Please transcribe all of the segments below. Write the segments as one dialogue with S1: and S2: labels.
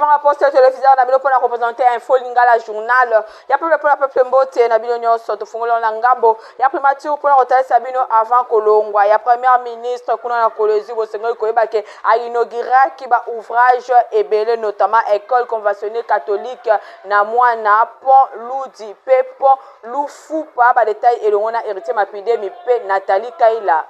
S1: Kolonga poste téléviseur na bino mpona kopresente Info Lingala, journal ya peuple mpona peuple. Mbote na bino nyonso. Tofungoli na ngambo ya primature mpona kotalisa bino avant kolongwa ya Premier ministre kuna na Kolwezi. Bosengeli koyeba ke ainauguraki baouvrage ebele, notamment école conventionnée catholique na Mwana, pont Ludi mpe pont Lufupa. Badétail elongo na Héritier Mapidemi mpe Nathalie Kaila.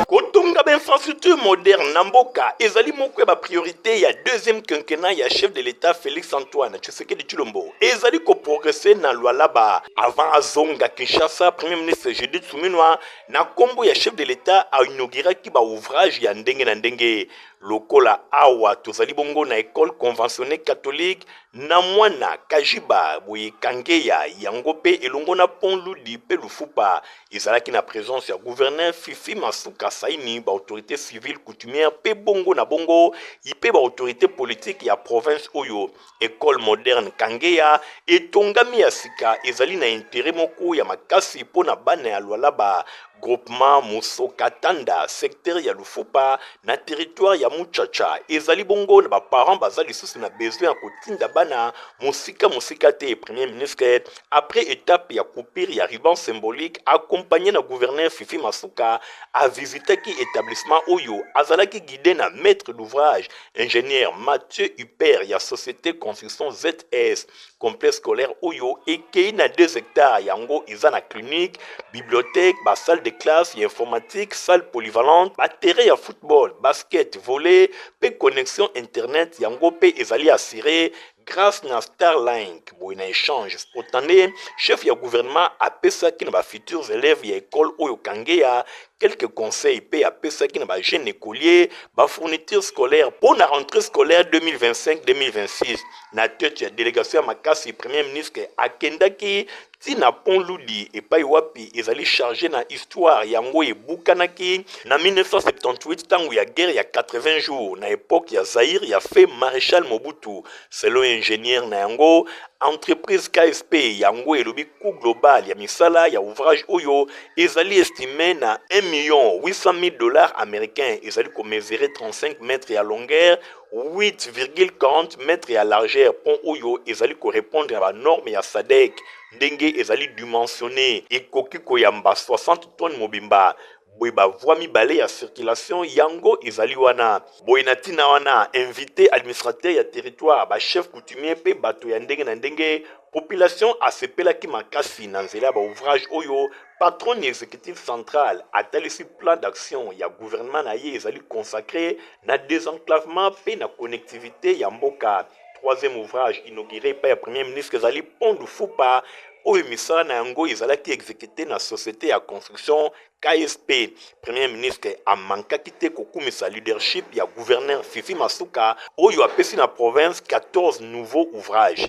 S2: Kotonga bainfrastructure moderne na mboka ezali moko ya bapriorité ya deuxième quinquennat ya chef de l'État Félix Antoine Tshisekedi Tshilombo. Ezali koprogresse na Lualaba. Avant azonga Kinshasa, Premier ministre Judith Suminwa, na nkombo ya chef de l'État, ainauguraki baouvrage ya ndenge na ndenge. Lokola awa tozali bongo na école conventionnée catholique na Mwana, Kajiba, boye Kangeya, yango mpe elongo na pont Ludi mpe Lufupa. Ezalaki na présence ya gouverneur Fifi Masuka Saini, baautorité civile, coutumière mpe bongo na bongo mpe baautorité politique ya province oyo. École moderne Kangeya etongami ya sika ezali na intérêt moko ya makasi mpo na bana ya Lualaba, groupement Mosokatanda, secteur ya Lufupa, na territoire ya Mutshatsha. Ezali bongo na baparent baza lisusu na besoin ya kotinda bana mosika mosika te. Premier ministre, après étape ya coupure ya ruban symbolique, accompagné na gouverneur Fifi Masuka, avisitaki établissement oyo. Azalaki guidé na maître d'ouvrage, ingénieur Mathieu Huper ya société construction ZS. Complexe scolaire oyo ekei na 2 hectares. Yango eza na clinique, bibliothèque, basalle de classe ya informatique, salle polyvalente, baterrain ya football, basket, volley mpe connexion internet. Yango mpe ezali assuré grâce na Starlink. Boye na échange spontané, chef ya gouvernement apesaki na bafuturs élèves ya école oyo Kangeya quelques conseils mpe apesaki na bajeune écolier bafourniture scolaire mpo na rentrée scolaire 2025-2026. Na tête ya délégation ya makasi, Premier ministre akendaki ntina pont Ludi, epai wapi ezali chargé na histoire. Yango ebukanaki na 1978, ntango ya guerre ya 80 jours, na époque ya Zaïre ya feu maréchal Mobutu. Selon ingénieur na yango, entreprise KSP, yango elobi coût global ya misala ya ouvrage oyo ezali estimé na 1 million 800 000 $ américains. Ezali komesurer 35 mètres ya longueur, 8,40 mètres ya largeur. Pont oyo ezali korépondre na banorme ya SADC. Ndenge ezali dimensionné, ekoki koyamba 60 tonnes mobimba. Boye bavoie mibale ya circulation yango ezali wana. Boye na ntina wana, invité administrateur ya territoire, bachef coutumier mpe bato ya ndenge na ndenge, population asepelaki makasi na nzela ya baouvrage oyo. Patron exécutif central atalisi plan d'action ya gouvernement na ye ezali consacré na désenclavement mpe na connectivité ya mboka. Troisième ouvrage inauguré epai ya Premier ministre ezali pont Lufupa, oyo misala na yango ezalaki exécuté na société ya construction KSP. Premier ministre amankaki te kokumisa leadership ya gouverneur Fifi Masuka, oyo apesi na province 14 nouveaux ouvrages.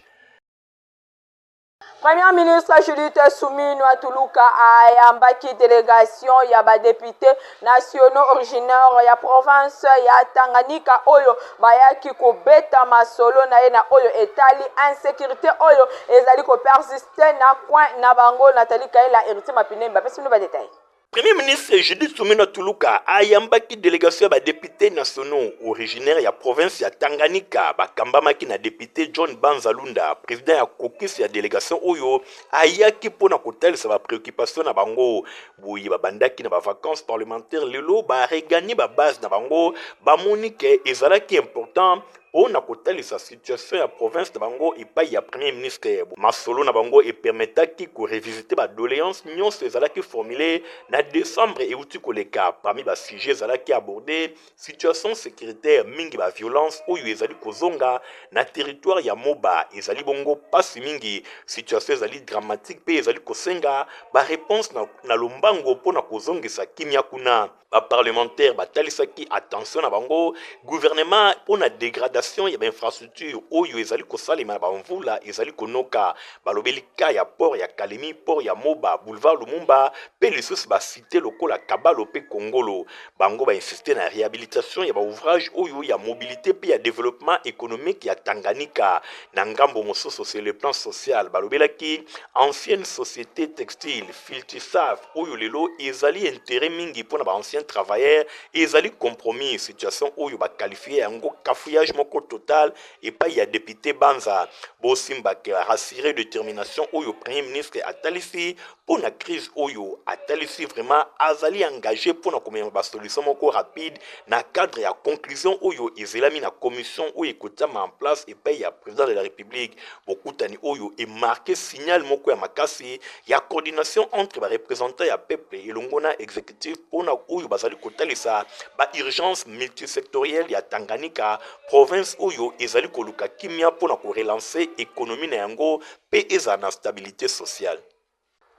S1: Premier ministre Judith Suminwa Tuluka ayambaki délégation ya badéputé nationaux originaire ya province ya Tanganyika, oyo bayaki kobeta masolo na ye na oyo etali insécurité oyo ezali kopersiste na coin na bango. Nathalie Kaela, Héritier Mapine bapesi bino badétail.
S2: Premier ministre Judith Suminwa Tuluka ayambaki délégation ya badéputé nationaux originaire ya province ya Tanganyika. Bakambamaki na député John Banzalunda, président ya caucus ya délégation oyo ayaki mpona kotalisa bapréoccupation na bango. Boye babandaki na bavacances parlementaire, lelo baregagner babase na bango. Bamoni ke ezalaki important mpona kotalisa situation ya province na bango epai ya Premier ministre. Masolo na bango epermetaki korevisite badoléance nyonso ezalaki formulé na décembre euti koleka. Parmi basujet ezalaki abordé, situation sécuritaire, mingi baviolence oyo ezali kozonga na territoire ya Moba. Ezali bongo mpasi mingi, situation ezali dramatique mpe ezali kosenga baréponse na lombango mpona kozongisa kimia kuna. Baparlementaire batalisaki attention na bango gouvernement mpona dégradation. dégradation ya bainfrastructure oyo ezali kosalema na bamvula ezali konoka. Balobeli ka ya port ya Kalemi, port ya Moba, boulevard Lumumba mpe lisusu basite lokola Kabalo mpe Kongolo. Bango bainsiste na réhabilitation ya baouvrage oyo ya mobilité mpe ya développement économique ya Tanganyika. Na ngambo mosusu, sur le plan social, balobelaki ancienne société textile Filtisaf oyo lelo ezali intérêt mingi mpona baancien travailleur ezali compromis, situation oyo baqualifie yango cafouillage moko total epai ya député Banza. Bosimbake rassurer détermination oyo premier ministre atalisi mpo na crise oyo atalisi, vraiment azali engagé mpona komema basolution moko rapide na cadre ya conclusion oyo ezelami na commission oyo ekotiama en place epai ya président de la République. Bokutani oyo emarke signal moko ya makasi ya coordination entre bareprésentant ya peuple elongo na exécutif mpona oyo bazali kotalisa baurgence multisectorielle ya Tanganyika, province oyo ezali koluka kimia mpona korelancer économie na yango mpe ezala na stabilité sociale.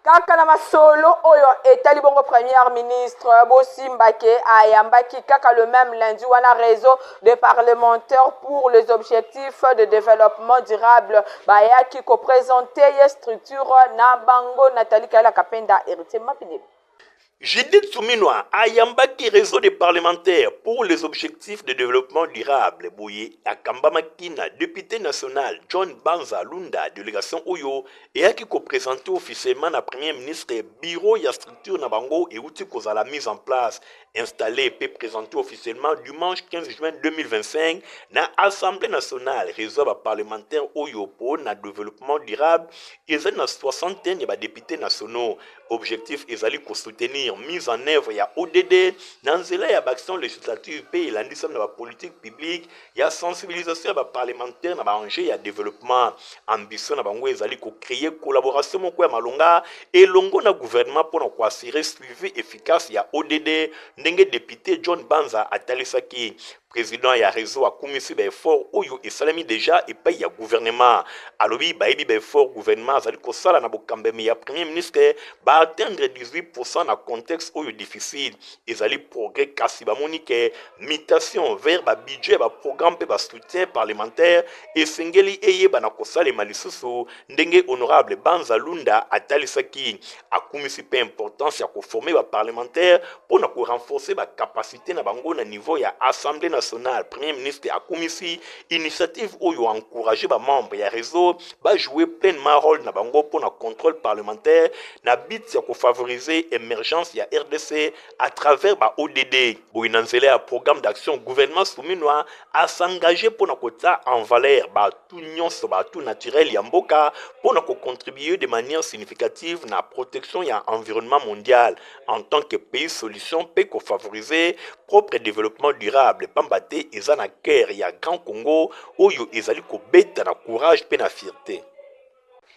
S1: Kaka na masolo oyo etali bongo premier ministre, bosimbake ayambaki kaka le même lundi wana réseau de parlementaires pour les objectifs de développement durable. Bayaki koprésente ye structure na bango. Nathalie Kayala Kapenda, Héritier Mapineli.
S2: Judith Suminwa ayambaki réseau de parlementaires pour les objectifs de développement durable. Boye akambamaki na député national John Banza Lunda. Délégation oyo eyaki koprésente officiellement na premier ministre bureau ya structure na bango euti kozala mise en place, installé mpe présenté officiellement dimanche 15 juin 2025 na Assemblée nationale. Réseau ya baparlementaire oyo mpo na développement durable ezali na soixantaine ya badéputés nationaux. Objectif ezali kosoutenir mise en œuvre ya ODD na nzela ya baaction législative mpe elandisami na bapolitique publique ya sensibilisation ya baparlementaire na baenjeu ya développement. Ambition na bango ezali kocréer collaboration moko ya malonga elongo na gouvernement mpona koassurer suivi efficace ya ODD. Ndenge député John Banza atalisaki, président ya réseau akumisi baeffort oyo esalemi déjà epai ya gouvernement. Alobi bayebi baeffort gouvernement azali kosala na bokambemi ya premier ministre, baatteindre 18 na contexte oyo difficile ezali progrès, kasi bamoni ke mutation vers babudget ya baprogramme mpe basoutien parlementaire esengeli eyeba na kosalema lisusu. Ndenge honorable Banza Lunda atalisaki, akumisi mpe importance ya koformer baparlementaire mpo na korenforcer bacapacité na bango na niveau ya Assemblée nationale. Premier ministre akumisi initiative oyo encourage bamembre ya réseau bajouer pleinement rôle na bango mpo na contrôle parlementaire na but ya kofavoriser émergence ya RDC à travers ba ODD. Boye na nzela ya programme d'action, gouvernement Suminwa as'engage mpo na kotia en valeur bato nyonso, bato naturel ya mboka, mpo na kocontribuer de manière significative na protection ya environnement mondial en tant que pays solution mpe kofavoriser propre développement durable, pamba te eza na cœur ya Grand Congo oyo ezali kobeta na courage mpe na fierté.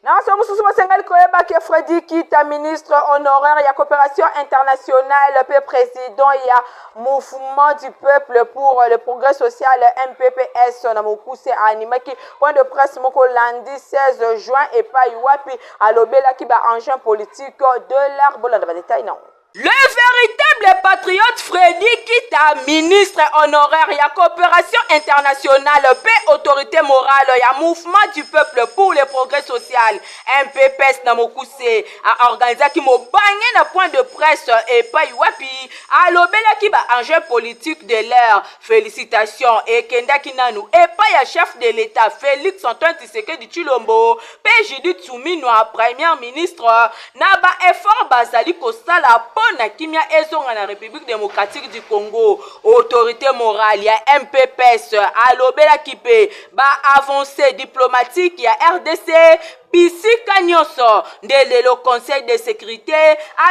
S1: Na maso mosusu, bosengeli koyeba ke Fredi Kita, ministre honoraire ya coopération internationale mpe président ya Mouvement du peuple pour le progrès social, MPPS na mokuse, animaki point de presse moko lundi 16 juin epai wapi alobelaki baenjeu politique de l'art. Bolanda badetail nango. Le véritable patriote Freddy Kita, ministre honoraire ya coopération internationale pe autorité morale ya Mouvement du peuple pour le progrès social, MPPS na mokuse, a organisaki mobange na point de presse epai wapi alobelaki ba enjeu politique de l'heure. Félicitation ekendaki nanu epai ya chef de l'État Félix Antoine Tshisekedi Tshilombo mpe Judith Suminwa, premier ministre, na baeffort bazali kosala mpo na kimia ezonga na République démocratique du Congo. Autorité morale ya MPPS alobelaki mpe baavancée diplomatique ya RDC bisika nyonso. Nde lelo Conseil de sécurité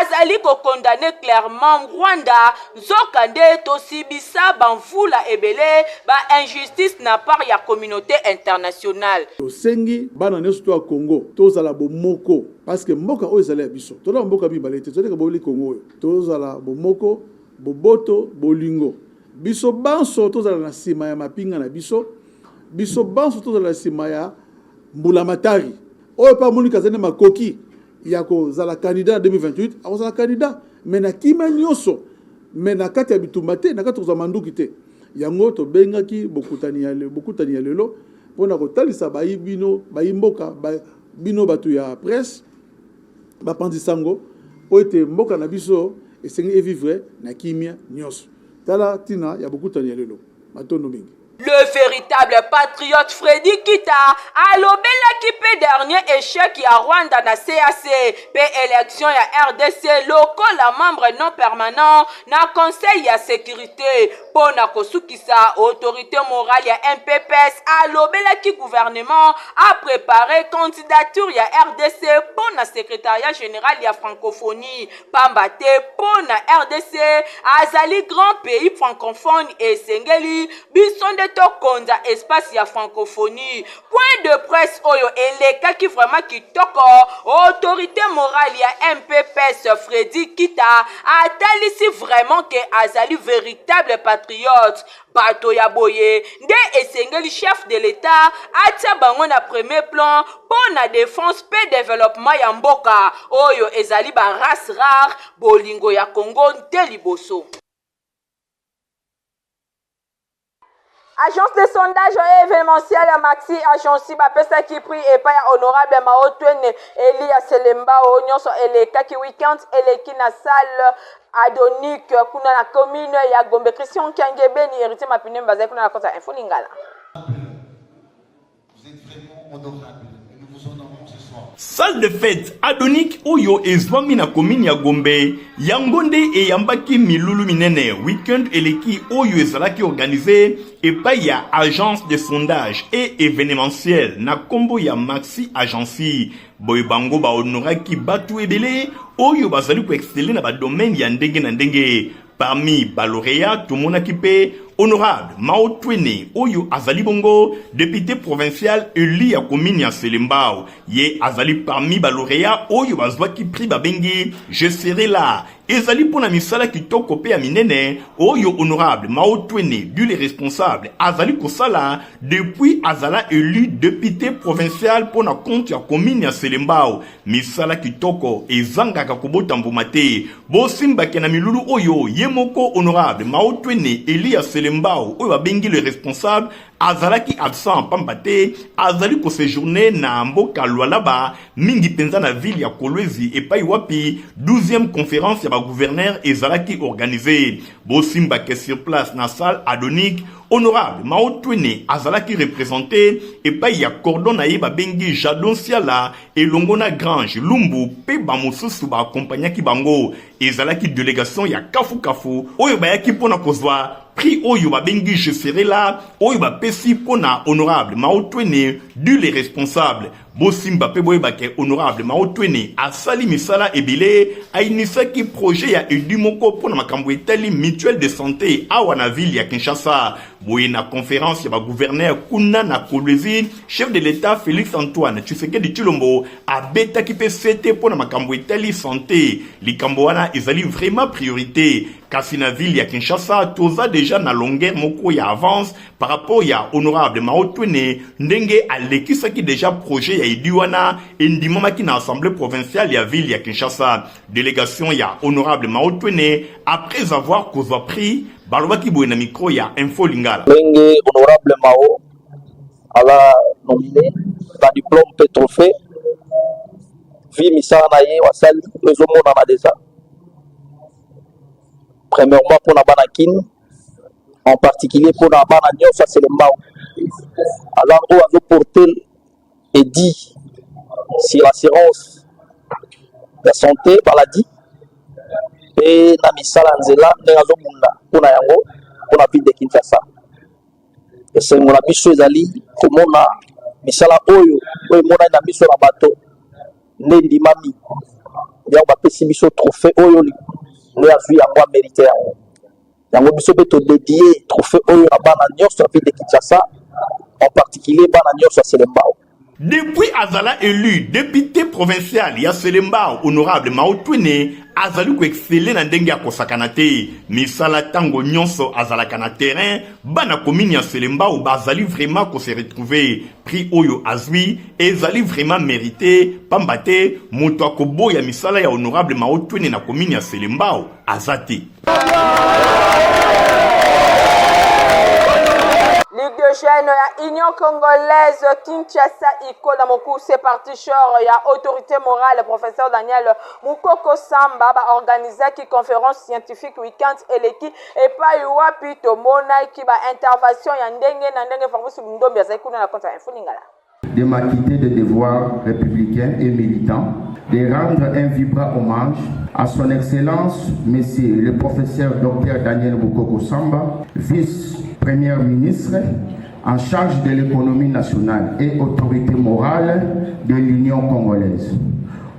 S1: azali kocondamner clairement Rwanda, nzoka nde tosibisa bamvula ebele bainjustice na part ya communauté internationale.
S3: Tosengi bana nyonso to ya Congo tozala bomoko, parce que mboka oyo ezali ya biso. Tozala mboka mibale te, tozalika bobeli Congo oyo. Tozala bomoko, boboto, bolingo. Biso banso tozala na nsima ya mapinga na biso. Biso banso tozala na nsima ya mbulamatari oyo mpe amoniki azali na makoki ya kozala candidat na 2028, akozala candidat, mais na kimia nyonso, mais na kati ya bitumba te, na kati kozwa manduki te. Yango tobengaki bokutani ya bokutani ya lelo mpo na kotalisa bayi bino bayi mboka ba, bino bato ya presse bapanzi sango mpo ete mboka na biso esengi evivre na kimia nyonso. Tala ntina ya bokutani ya lelo. Matondo mingi.
S1: Le véritable patriote Freddy Kita alobelaki mpe dernier échec ya Rwanda na CAC mpe élection ya RDC lokola membre non permanent na Conseil ya sécurité. Mpo na kosukisa, autorité morale ya MPPS alobelaki gouvernement a préparer candidature ya RDC mpo na secrétariat général ya francophonie, pamba te mpo na RDC azali grand pays francophone, esengeli biso nde tokonza espace ya francophonie. Point de presse oyo elekaki vraiment kitoko. Autorité morale ya MPPS Freddy Kita atalisi vraiment ke azali véritable patriote. Bato ya boye nde esengeli chef de l'État atia bango na premier plan mpo na défense mpe développement ya mboka oyo ezali ba race rare. Bolingo ya Congo nde liboso. Agence de sondage et événementiel ya Maxi Agency bapesaki prix epai ya honorable Mao Twene Elia Selembao. Nyonso elekaki weekend eleki na salle Adonique kuna na commune ya Gombe. Christian Kiange Beni, Héritier Mapine bazali kuna na kota ya Info Lingala.
S4: Vous êtes vraiment honorable et nous vous honorons ce soir.
S2: Salle de fête Adonique oyo ezwami na commune ya Gombe, yango nde eyambaki milulu minene week-end eleki oyo ezalaki organise epai ya agence de sondage et événementiel na kombo ya Maxi Agency. Boye bango bahonoraki bato ebele oyo bazali koexcele na badomaine ya ndenge na ndenge. Parmi ba laureats tomonaki mpe honorable Mao Twene oyo azali bongo député provincial élu ya commune ya Selembao. Ye azali parmi ba laureats oyo bazwaki prix babengi Je serai là. Ezali mpo na misala kitoko mpe ya minene oyo honorable Mao Twene du le responsable azali kosala depuis azala élu député provincial mpo na compte ya commune ya Selembao. Misala kitoko ezangaka kobota mbuma te. Bosimbake na milulu oyo ye moko honorable Mao Twene Elia Selembao oyo babengi le responsable azalaki absent pamba te azali kosejourne na mboka Lualaba, mingi mpenza na ville ya Kolwezi epai wapi 12e conférence ya bagouverneur ezalaki organise. Bosimbake sur place na salle Adonique, honorable Mao Twene azalaki représente epai ya cordon na ye babengi Jadon Siala elongo na Grange Lumbu mpe bamosusu baakompagnaki bango. Ezalaki délégation ya kafukafu oyo bayaki mpo na kozwa prix oyo babengi Je serai là oyo bapesi mpo na honorable Mao Twene du le responsable. Bosimba mpe boyebake honorable Mao Twene asali misala ebele. Ayinisaki projet ya edu moko mpo na makambo etali mutuelle de santé awa na ville ya Kinshasa. Boye na conférence ya bagouverneur kuna na Kolwezi, chef de l'État Félix Antoine Tshisekedi Tshilombo abetaki mpe sete mpo na makambo etali santé. Likambo wana ezali vraiment priorité, kasi na ville ya Kinshasa toza déjà na longueur moko ya avance par rapport ya honorable Mao Twene, ndenge alekisaki déjà projet ya edi wana endimamaki na assemblée provinciale ya ville ya Kinshasa. Délégation ya honorable Mao Twene, après avoir kozwa prix, balobaki boye na micro ya Info Lingala.
S5: Ndenge honorable Mao aza nominé ba diplôme mpe trophée, vi misala na ye asali ezomonana déjà. Premièrement mpona bana Kini, en particulier mpona bana nyonso ya Selembao, aza oyo azoporter edi sur assurance ya santé maladie mpe na misala ya nzela, ndenge azobunda mpona yango mpona ville de Kinshasa. Esengo na biso ezali komona misala oyo oyo emonani na miso na bato nde ndimami yango, bapesi biso trophée oyo nde azwi yango, amérite yango. Yango biso mpe todédier trophée oyo na bana nyonso ya ville de Kinshasa, en particulier bana nyonso ya Selembao.
S2: Depuis azala élu député provincial ya Selembao, honorable Mao Twene azali koexcele na ndenge ya kosakana te. Misala ntango nyonso azalaka na terrain, bana commune ya Selembao bazali vraiment kose retrouver. Prix oyo azwi ezali vraiment mérité, pamba te moto akoboya misala ya honorable Mao Twene na commune ya Selembao aza te.
S1: de jeunes ya Union congolaise Kinshasa Iko na mokuse parti chor ya autorité morale professeur Daniel Mukoko Samba ba organisaki conférence scientifique week-end eleki epai wapi tomonaki ba intervention ya ndenge na ndenge. Fabrice Ndombi azali kuna na compte ya Info Lingala.
S6: De m'acquitter des devoirs républicains et militants, de rendre un vibrant hommage à son Excellence, Monsieur le professeur Dr Daniel Bukoko Samba, vice-premier ministre en charge de l'économie nationale et autorité morale de l'Union congolaise,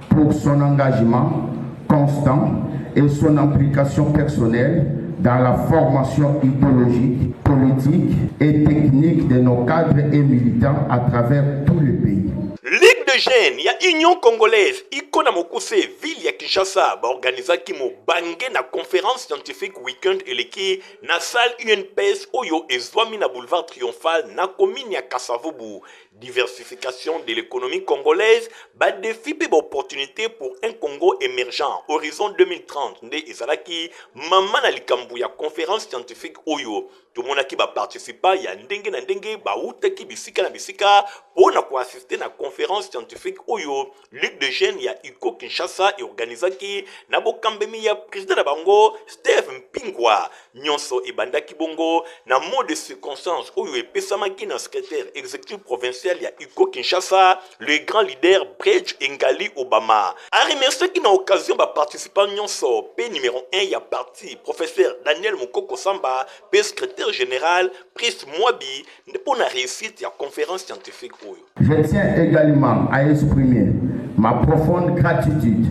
S6: pour son engagement constant et son implication personnelle dans la formation idéologique, politique et technique de nos cadres et militants à travers tout le pays.
S2: Ligue de jeunes ya Union congolaise iko na mokuse ville ya Kinshasa baorganizaki mobange na conférence scientifique week-end eleki na salle UNPS oyo ezwami na boulevard Triomphal na commune ya Kasavubu. Diversification de l'économie congolaise, ba défis pe ba opportunités pour un Congo émergent horizon 2030 nde ezalaki mama na likambo ya conférence scientifique oyo. Tomonaki ba participants ya ndenge na ndenge bautaki bisika na bisika mpo na koassiste na conférence scientifique oyo Ligue de jeunes ya UCO Kinshasa eorganizaki na bokambemi ya président na bango Steve Mpingwa. Nyonso ebandaki bongo na mot de circonstance oyo epesamaki na secrétaire exécutif provincial ya UCO Kinshasa, le grand leader Bridge Engali Obama. Aremerciaki na occasion ba participants nyonso pe numéro 1 ya parti professeur Daniel Mukoko Samba pe secrétaire général Prince Mwabi mpo na réussite ya conférence scientifique oyo.
S6: Je tiens également à exprimer ma profonde gratitude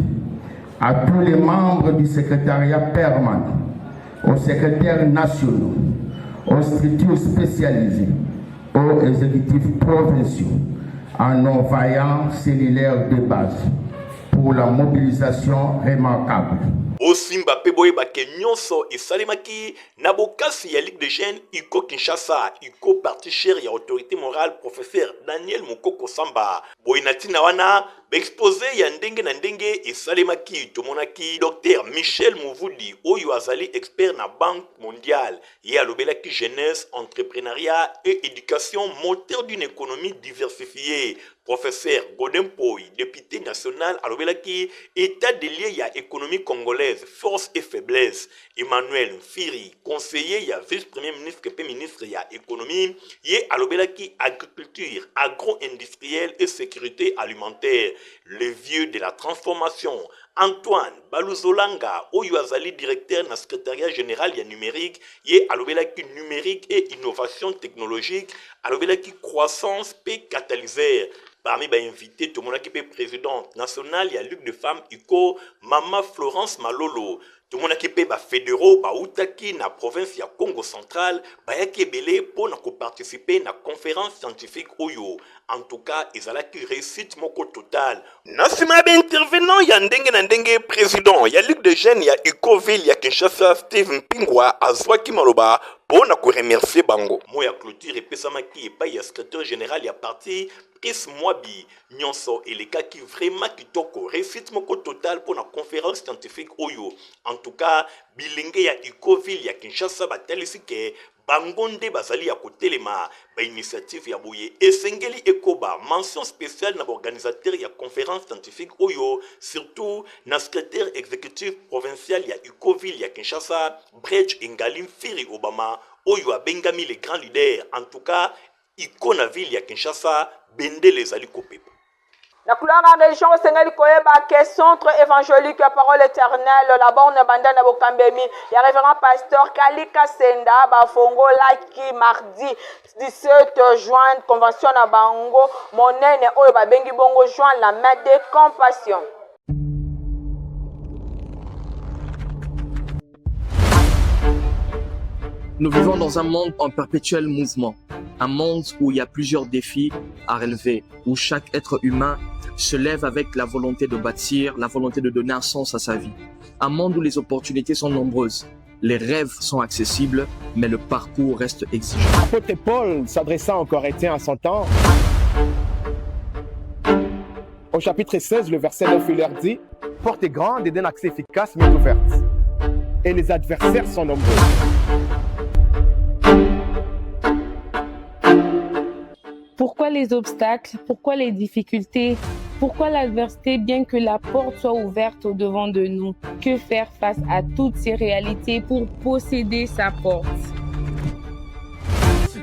S6: à tous les membres du secrétariat permanent, aux secrétaires nationaux, aux structures spécialisées, aux exécutifs provinciaux, à nos vaillants cellulaires de base pour la mobilisation remarquable.
S2: Bosimba pe boyeba ke nyonso esalemaki na bokasi ya Ligue des jeunes UCO Kinshasa, UCO parti cher ya autorité morale professeur Daniel Mukoko Samba. Boye na ntina wana ba expose ya ndenge na ndenge esalemaki. Tomonaki Docteur Michel Muvudi oyo azali expert na Banque mondiale, ye alobelaki jeunesse, entrepreneuriat et éducation moteur d'une économie diversifiée. Professeur Godin Mpoy, député national, alobelaki état des lieux ya économie congolaise, force et faiblesse. Emmanuel Mfiri, conseiller ya vice-premier ministre pe ministre ya économie, ye alobelaki agriculture, agro-industrielle et sécurité alimentaire. Le vieux de la transformation, Antoine Baluzolanga, oyo azali directeur na secrétariat général ya numérique, ye alobelaki numérique et innovation technologique, alobelaki croissance pe catalyseur. Parmi ba invités, tomonaki pe présidente nationale ya Ligue de femmes UCO, Mama Florence Malolo. Tomonaki mpe ba federaux bautaki na province ya Congo central bayaki ebele mpo na koparticiper na conférence scientifique oyo. En tout cas, ezalaki réussite moko totale. Na nsima ya ba intervenants ya ndenge na ndenge, président ya Ligue des jeunes ya UCO ville ya Kinshasa Steve Mpingwa azwaki maloba mpo na koremercier bango. Mot ya clôture epesamaki epai ya secrétaire général ya parti Chris Mwabi. Nyonso elekaki vraiment kitoko, réussite moko totale mpo na conférence scientifique oyo. En tout cas, bilenge ya UCO ville ya Kinshasa batalisi ke bango nde bazali ya kotelema. Ba initiative ya boye esengeli ekoba. Mention spéciale na baorganisateur ya conférence scientifique oyo, surtout na secrétaire exécutif provincial ya UCO ville ya Kinshasa Bredge Engali Mfiri Obama oyo abengami le grand leader. En tout cas, UCO na ville ya Kinshasa bendele ezali kopepa.
S1: Na couloir ya religion osengeli koyeba ke centre évangélique ya parole éternelle la borne banda na bokambemi ya révérend pasteur Kalika Senda bafongolaki mardi 17 juin convention na bango monene oyo babengi bongo juin la main de compassion.
S7: Nous vivons dans un monde en perpétuel mouvement, un monde où il y a plusieurs défis à relever, où chaque être humain se lève avec la volonté de bâtir, la volonté de donner un sens à sa vie. Un monde où les opportunités sont nombreuses, les rêves sont accessibles, mais le parcours reste exigeant.
S8: Apôtre Paul, s'adressant aux Corinthiens à son temps, au chapitre 16, le verset 9, il leur dit: Porte est grande et d'un accès efficace mais ouverte, et les adversaires sont nombreux.
S9: Pourquoi les obstacles Pourquoi les difficultés Pourquoi l'adversité bien que la porte soit ouverte au devant de nous Que faire face à toutes ces réalités pour posséder sa porte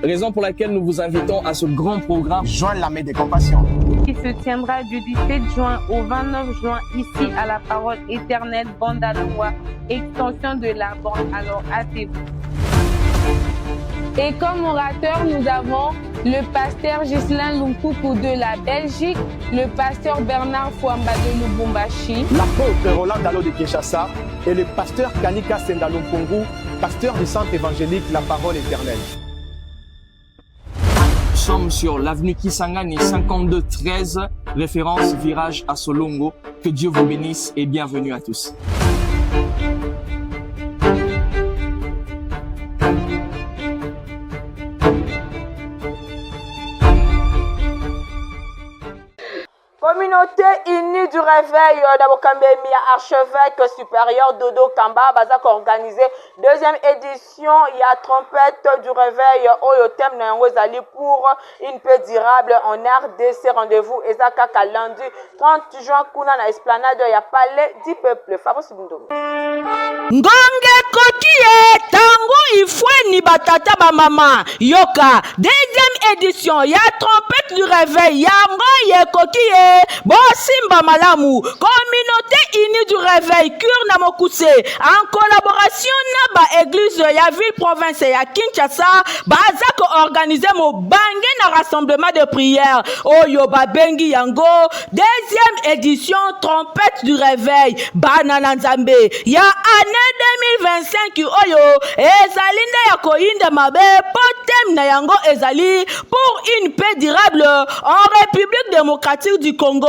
S7: Raison pour laquelle nous vous invitons à ce grand programme.
S8: Joins l'armée des compassions.
S9: Qui se tiendra du 17 juin au 29 juin ici à la parole éternelle Bandaloua, extension de la bande. Alors hâtez-vous. Et comme orateur, nous avons le pasteur Ghislain Lumpuku de la Belgique, le pasteur Bernard Fouamba de Lubumbashi,
S8: l'apôtre Roland Dalo de Kinshasa et le pasteur Kanika Sendalompongu, pasteur du centre évangélique La Parole éternelle.
S7: Nous sommes sur l'avenue Kisangani 52 13, référence virage à Solongo. Que Dieu vous bénisse et bienvenue à tous.
S1: Communauté unie du réveil euh, na bokambemi ya archevêque supérieur Dodo Kamba baza koorganize deuxième édition ya trompette du réveil oyo thème na yango ezali pour une paix durable en RDC. Rendez-vous eza kaka lundi 30 juin kuna na esplanade ya palais du peuple. Fabrice Bundomi.
S10: Ngonga ekoki ye tango ifweni batata bamama yoka deuxième édition ya trompette du réveil yango ekoki ye bosimba malamu communauté unie du réveil cure na mokuse en collaboration na ba église ya ville province ya Kinshasa baza koorganize mobange na rassemblement de prière oyo babengi yango deuxième édition trompette du réveil bana na nzambe ya année 2025 oyo ezali nde ya koyinda mabe mpo teme na yango ezali pour une paix durable en république démocratique du congo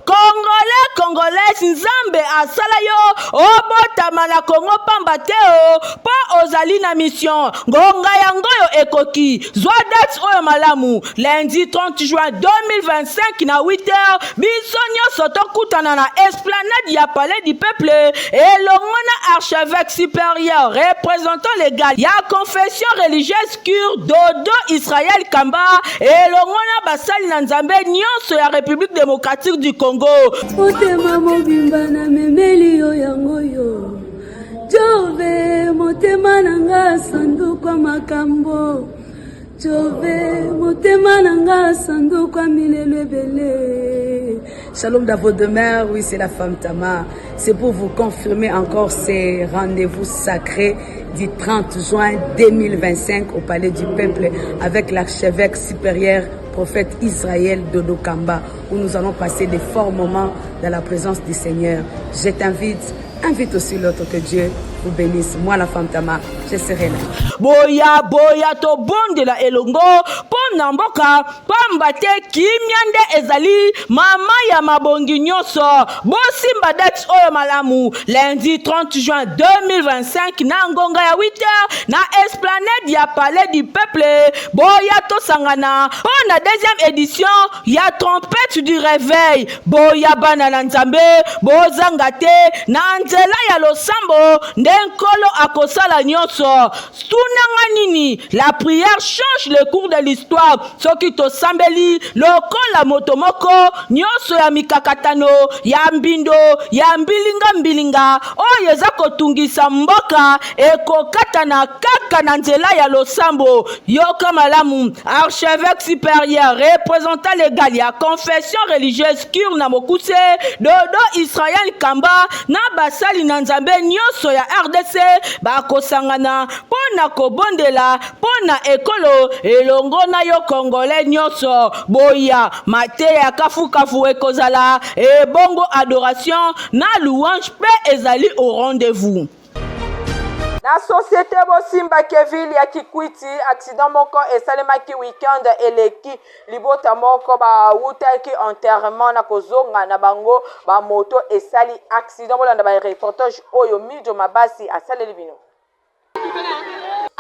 S10: congolais congolaise nzambe asala yo obotama na congo pamba te o mpo ozali na mission ngonga yango oyo ekoki zwa date oyo malamu lundi 30 juin 2025 na 8h biso nyonso tokutana na esplanade ya palais du peuple elongo na archevêque supérieur représentant légal ya confession religieuse cure dodo israel kamba elongo na basali na nzambe nyonso ya république démocratique du congo
S11: motema mobimba namemeli yo yango yo jove motema na nga sanduku ya makambo jove motema na nga sanduku ya milelo ebele
S12: Shalom dans vos demeures, oui, c'est la femme Tamar. C'est pour vous confirmer encore ces rendez-vous sacrés du 30 juin 2025 au Palais du Peuple avec l'archevêque supérieur prophète Israël Dodo Kamba, où nous allons passer des forts moments dans la présence du Seigneur. Je t'invite, invite aussi l'autre que Dieu vous bénisse. Moi, la femme Tamar, je serai là.
S10: Boya boya tobondela elongo mpo na mboka pamba te kimia nde ezali mama ya mabongi nyonso. Bosimba date oyo malamu lundi 30 juin 2025 na ngonga ya 8h na esplanade ya palais du peuple. Boya tosangana mpo na deuxième édition ya trompette du réveil. Boya bana na Nzambe, bozanga te na nzela ya losambo nde Nkolo akosala nyonso. Tuna nga nini? La prière change le cours de l'histoire. Soki tosambeli lokola moto moko, nyonso ya mikakatano, ya mbindo, ya mbilinga mbilinga oyo eza kotungisa mboka ekokatana kaka na nzela ya losambo. Yoka malamu, archevêque supérieur, représentant légal ya confession religieuse cure na mokuse, Dodo Israël Kamba na basali na Nzambe nyonso ya RDC bakosangana mpo na kobondela mpo na ekolo elongo na yo Congolais nyonso. Boya, mateya ya kafukafu ekozala ebongo adoration na louange mpe ezali au rendez-vous.
S1: Na societe Bosimba Keville ya Kikwiti, accident moko esalemaki week-end eleki. Libota moko bawutaki enterrement na kozonga na bango ba moto esali accident. Bolanda ba reportage oyo Mijo Mabasi asaleli bino.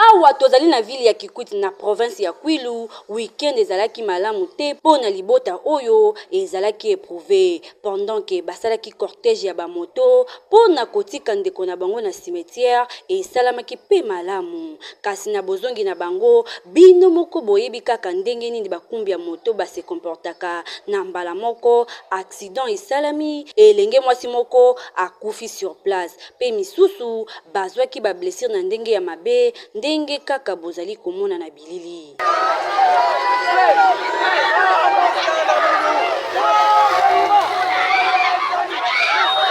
S13: Awa tozali na ville ya Kikwit na province ya Kwilu, week-end ezalaki malamu te mpo na libota oyo ezalaki eprouve pendant que basalaki cortège ya ba moto mpo na kotika ndeko na bango na cimetière esalamaki mpe malamu. Kasi na bozongi na bango, bino moko boyebi kaka ndenge nini bakumbi ya moto ba se comportaka, na mbala moko accident esalami, elenge mwasi moko akufi sur place. Mpe misusu bazwaki ba blessures na ndenge ya mabe, ndenge kaka bozali komona na bilili.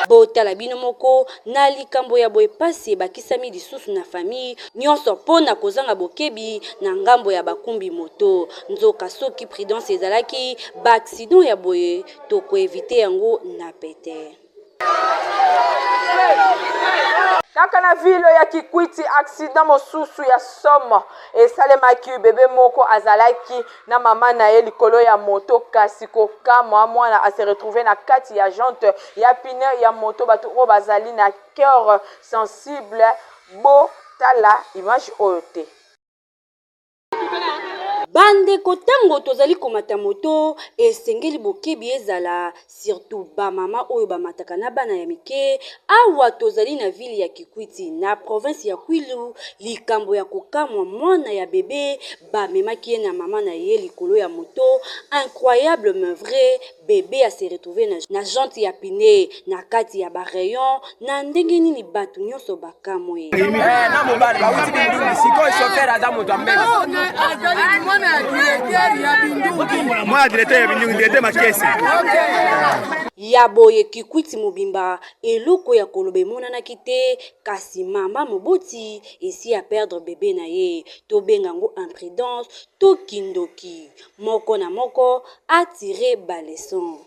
S13: Botala bino moko, na likambo ya boye pasi ebakisami lisusu na famille nionso mpo na kozanga bokebi na ngambo ya bakumbi moto. Nzoka soki prudence ezalaki, ba accidents ya boye toko eviter yango na pete.
S1: Kaka na ville ya Kikwiti, accident mosusu ya somo esalemaki. Bebe moko azalaki na mama na ye likolo ya moto, kasi kokamwa, mwana a se retrouver na kati ya jante ya pneu ya moto. Bato oyo bazali na coeur sensible, botala image oyo te.
S13: Bandeko tango tozali komata moto esengeli bokebi ezala surtout ba mama oyo bamataka na bana ya mike awa tozali na ville ya Kikwiti na province ya Kwilu likambo ya kokamwa mwana ya bebe bamemaki ye na mama na ye likolo ya moto incroyable mais vrai bebe a se retrouver na, na jante ya pine na kati ya ba rayon na ndenge nini bato nyonso bakamwe.
S8: Eh, na mobali bawuti bindungi sikoyo chauffeur aza moto ya mbele
S14: mwana ya directeur ya bindungi
S8: mwana ya directeur ya bindungi directeur makesi
S13: ya boye kikwiti mobimba eloko ya koloba emonanaki te kasi mama moboti esi a perdre bebe na ye tobenga yango imprudence to kindoki moko na moko a tirer ba leçons.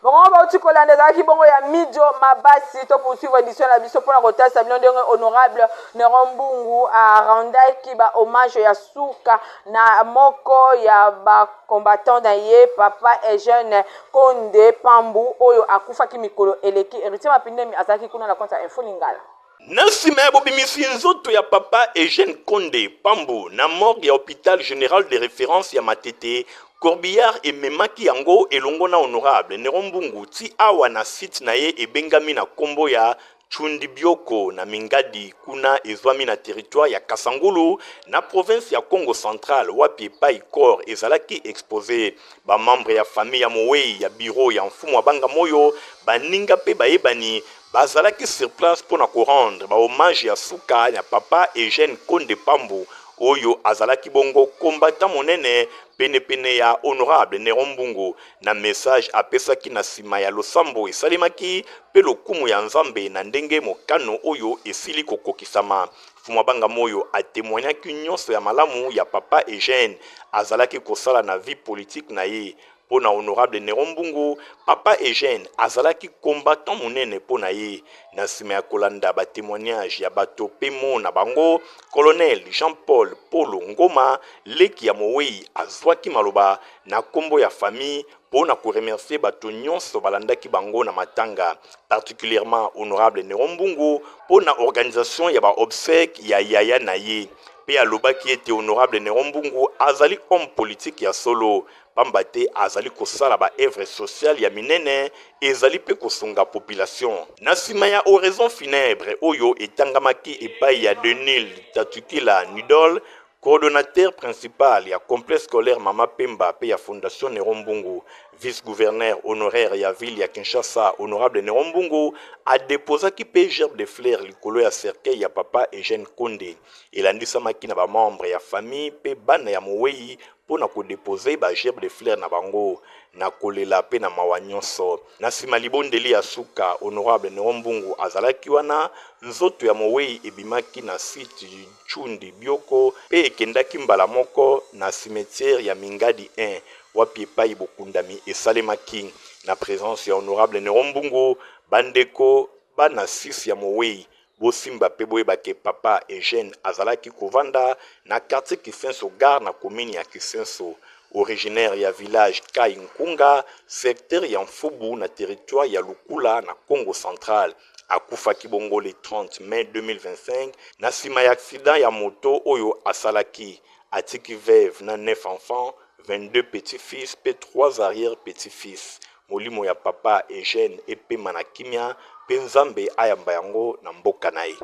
S1: Bongo bauti kolanda ezalaki bongo ya Mijo Mabasi. To poursuivre édition na biso mpona kotalisa bino ndenge honorable Neron Mbungu arendaki ba hommage ya suka na moko ya ba combattant na ye papa Eugène Konde Pambu oyo akufaki mikolo eleki. Héritier Mapindemi azalaki kuna na compte ya Info Lingala.
S2: Na nsima ya bobimisi nzoto ya Papa Eugène Konde Pambu na morgue ya hopital general de reference ya Matete, corbillard ememaki yango elongo na honorable Neron Mbungu ti awa na site na ye ebengami na kombo ya Tshundibioko na Mingadi, kuna ezwami na territoire ya Kasangulu na province ya Kongo central wapi epayi corps ezalaki expose. Ba membres ya famille ya moweyi ya bureau ya Mfumu Abanga Moyo, baninga mpe bayebani Bazalaki sur place mpo na ko rendre ba hommages ya suka na Papa Eugène Konde Pambu oyo azalaki bongo combattant monene pene pene ya Honorable Neron Mbungu. Na message apesaki na sima ya losambo esalemaki mpe lokumu ya Nzambe na ndenge mokano oyo esili kokokisama, Mfumu Abanga Moyo a temoignaki nionso ya malamu ya Papa Eugène azalaki kosala na vie politique na ye. Mpo na Honorable Neron Mbungu, Papa Eugène azalaki combattant monene mpo na ye. Na nsima ya kolanda ba temoignages ya bato mpe mots na bango, Colonel Jean-Paul Polo Ngoma, leki ya moweyi azwaki maloba na kombo ya famille mpo na ko remercier bato nionso balandaki bango na matanga, particulièrement Honorable Neron Mbungu mpo na organisation ya ba obsèques ya yaya na ye. Mpe alobaki ete Honorable Neron Mbungu azali homme politique ya solo pamba te azali kosala ba œuvres sociales ya minene ezali mpe kosunga population. Na sima ya oraison funèbre oyo etangamaki epayi ya Denil Tatukila Nudol, coordonateur principal ya Complexe scolaire Mama Pemba mpe ya Fondation Neron Mbungu, vice-gouverneur honoraire ya ville ya Kinshasa, honorable Neron Mbungu a deposaki mpe gerbe de fleurs likolo ya cercueil ya papa Eugène Konde. Elandisamaki na ba membres ya famille mpe bana ya moweyi mpo na ko deposer ba gerbes de fleurs na bango na kolela mpe na mawa nyonso. Na sima libondeli ya suka, Honorable Neron Mbungu azalaki wana, nzoto ya moweyi ebimaki na site Tshundi Bioko mpe ekendaki mbala moko na cimetière ya Mingadi I wapi epayi bokundami esalemaki na presence ya Honorable Neron Mbungu, bandeko bana six ya moweyi Bosimba pe boyeba ke papa Eugène azalaki kovanda na quartier Kisenso gare na commune ya Kisenso. Originaire ya village Kai Nkunga, secteur ya Mfubu na territoire ya Lukula na Kongo central. Akufaki bongo le 30 mai 2025 na sima ya accident ya moto oyo asalaki. Atiki veuve na 9 enfants, 22 petits-fils mpe 3 arrières-petits-fils. Molimo ya papa Eugène epema na kimia mpe Nzambe ayamba yango na mboka na ye.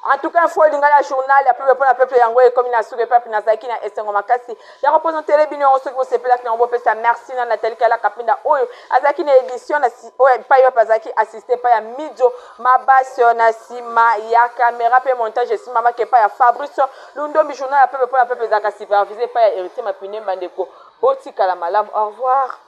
S1: En tout cas, info lingala journal ya peuple pona peuple yango ekomi na suka epapi nazalaki na esengo makasi ya kopresentele bino yango. Soki bosepelaki yango, bopesa merci na Nathalie Kala Kapinda oyo azalaki na édition na oyo epai wapi azalaki assisté epai ya Midzo Mabasio na nsima ya caméra mpe montage esimamaki epai ya Fabrice Lundombi. Journal ya peuple pona peuple ezalaka supervisé epai ya Héritier Mapine. Bandeko, botikala malamu, au revoir.